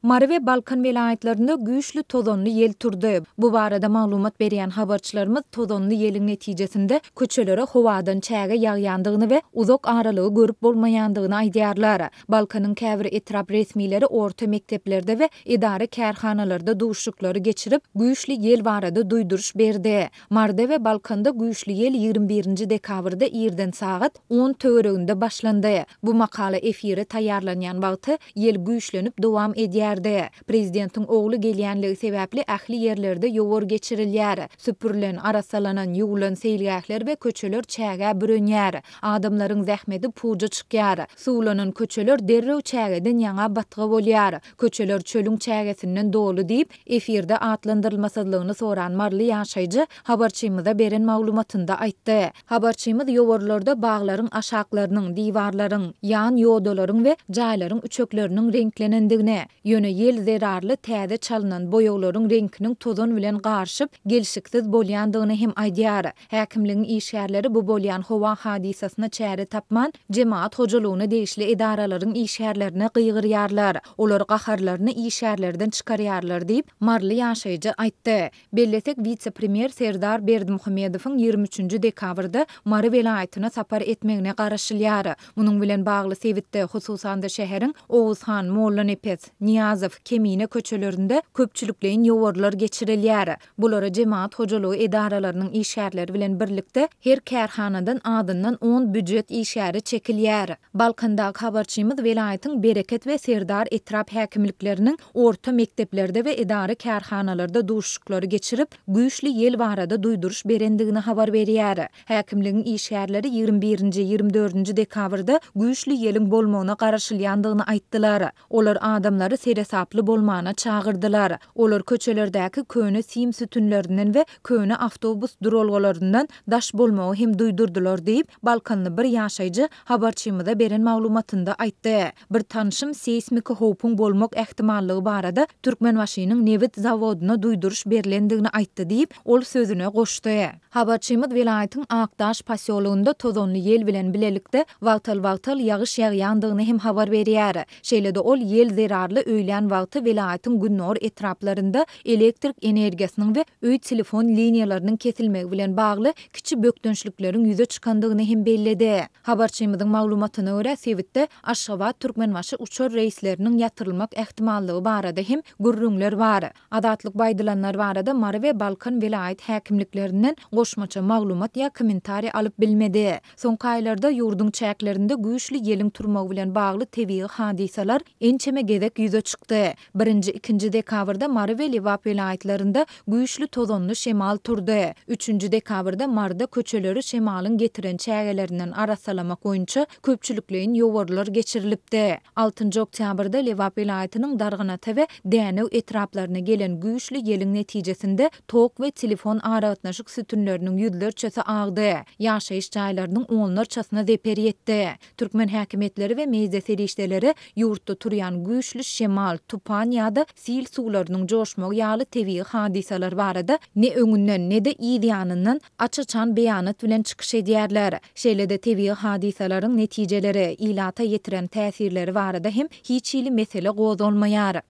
Mary we Balkan welaýatlarynda güýçli tozanly ýel turdy. Bu barada maglumat berýän habarçylarymyz tozanly ýeliň netijesinde köçelere howadan çäge ýagýandygyny we uzak aralygy görüp bolmaýandygyny aýdýarlar. Balkanyň käbir etrap resmileri orta mekdeplerde we edara-kärhanalarda duşuşyklary geçirip, güýçli ýel barada duýduryş berdi. Maryda we Balkanda güýçli ýel 21 nji dekabrda irden sagat on töwereginde başlandy. Bu makala efire taýýarlanýan wagty ýel güýçlenip dowam edýärdi. Prezidentiň ogly gelýänligi sebäpli ähli ýerlerde ýowar geçirilýär. Süpürilen, arassalanan, ýuwulan seýilgähler we köçeler çägä bürenýär. Adamlaryň zähmeti puja çykýar. Suwlanan köçeler derrew çägeden ýaňa batga bolýar. Köçeler çölüň çägesinden doly diýip, efirde atlandyrylmasyzlygyny soran maryly ýaşaýjy habarçymyza beren maglumatynda aýtdy. Habarçymyz ýowarlarda baglaryň aşaklarynyň, diwarlaryň, ýan ýodalaryň we jaýlaryň üçekleriniň reňklenendigini, ýöne ýel zerarly täze çalynan boýaglaryň reňkiniň tozan bilen garyşyp, gelşiksiz bolýandygyny hem aýdýar. Häkimligiň işgärleri bu bolýan howa hadysasyna çäre tapman, jemagat hojalygyna degişli edaralaryň işgärlerine gygyrýarlar. Olar gaharlaryny işgärlerden çykarýarlar diýip, maryly ýaşaýjy aýtdy. Bellesek, wise-premýer Serdar Berdimuhamedowyň 23 nji dekabrda Mary welaýatyna sapar etmegine garaşylýar. Munuň bilen bagly sebitde, hususan-da şäheriň Oguzhan, Mollanepes, Nyýazow, Kemine köçelerinde köpçülikleýin ýowarlar geçirilýär. Bulara jemagat hojalygy edaralarynyň işgärleri bilen birlikde her kärhanadan azyndan on býujet işgäri çekilýär. Balkandaky habarçymyz welaýatyň Bereket we Serdar etrap häkimlikleriniň orta mekdeplerde we edara-kärhanalarda duşuşyklary geçirip, güýçli ýel barada duýduryş berendigini habar berýär. Häkimligiň işgärleri 21-nji, 24-nji dekabrda güýçli ýeliň bolmagyna garaşylýandygyny aýtdylar. Olar adamlary seresaply bolmana çagyrdylar. Olar köçelerdäki köne sim sütünlerinden we köne awtobus duralgalaryndan daş bolmagy hem duýdurdylar diýip, balkanly bir ýaşaýjy habarçymyza beren maglumatynda aýtdy. Bir tanşym seýsmiki howpuň bolmak ähtimallygy barada Türkmenbaşynyň nebit zawodyna duýduryş berlendigini aýtdy diýip, ol sözüne goşdy. Habarçymyz welaýatyň Akdaş posýologynda tozanly ýel bilen bilelikde wagtal-wagtal ýagyş ýagýandygyny hem habar berýär. Şeýle-de ol ýel zerarly öýlän wagty welaýatyň gündogar etraplarynda elektrik energiýasynyň we öý telefon liniýalarynyň kesilmegi bilen bagly kiçi bökdençlikleriň ýüze çykandygyny hem belledi. Habarçymyzyň maglumatyna görä, sebitde Aşgabat-Türkmenbaşy uçar reýsleriniň ýatyrylmak ähtimallygy barada hem gürrüňler bar. Azatlyk bu aýdylanlar barada Mary we Balkan welaýat häkimliklerinden goşmaça maglumat ýa kommentariý alyp bilmedi. Soňky aýlarda ýurduň çäklerinde güýçli ýeliň turmagy bilen bagly tebigy hadysalar ençeme gezek ýüze çykdy. Birinji, ikinji dekabrda Mary we Lebap welaýatlarynda güýçli tozanly şemal turdy. Üçünji dekabrda Maryda köçeleri şemalyň getiren çägelerinden arassalamak boýunça köpçülikleýin ýowarlar geçirilipdi. Altynjy oktýabrda Lebap welaýatynyň Darganata we Dänew etraplaryna gelen güýçli ýeliň netijesinde tok we telefon aragatnaşyk sütünleriniň ýüzlerçesi agdy, ýaşaýyş jaýlarynyň onlarçasyna zeper ýetdi. Türkmen häkimiýetleri we media serişdeleri ýurtda turýan güýçli şemal, tupan ýa-da sil suwlarynyň joşmagy ýaly tebigy hadysalar barada ne öňünden, ne-de yz ýanyndan aç-açan beýanat bilen çykyş edýärler. Şeýle-de tebigy hadysalaryň netijeleri, ilata ýetiren täsirleri barada hem hiç hili mesele gozgalmaýar.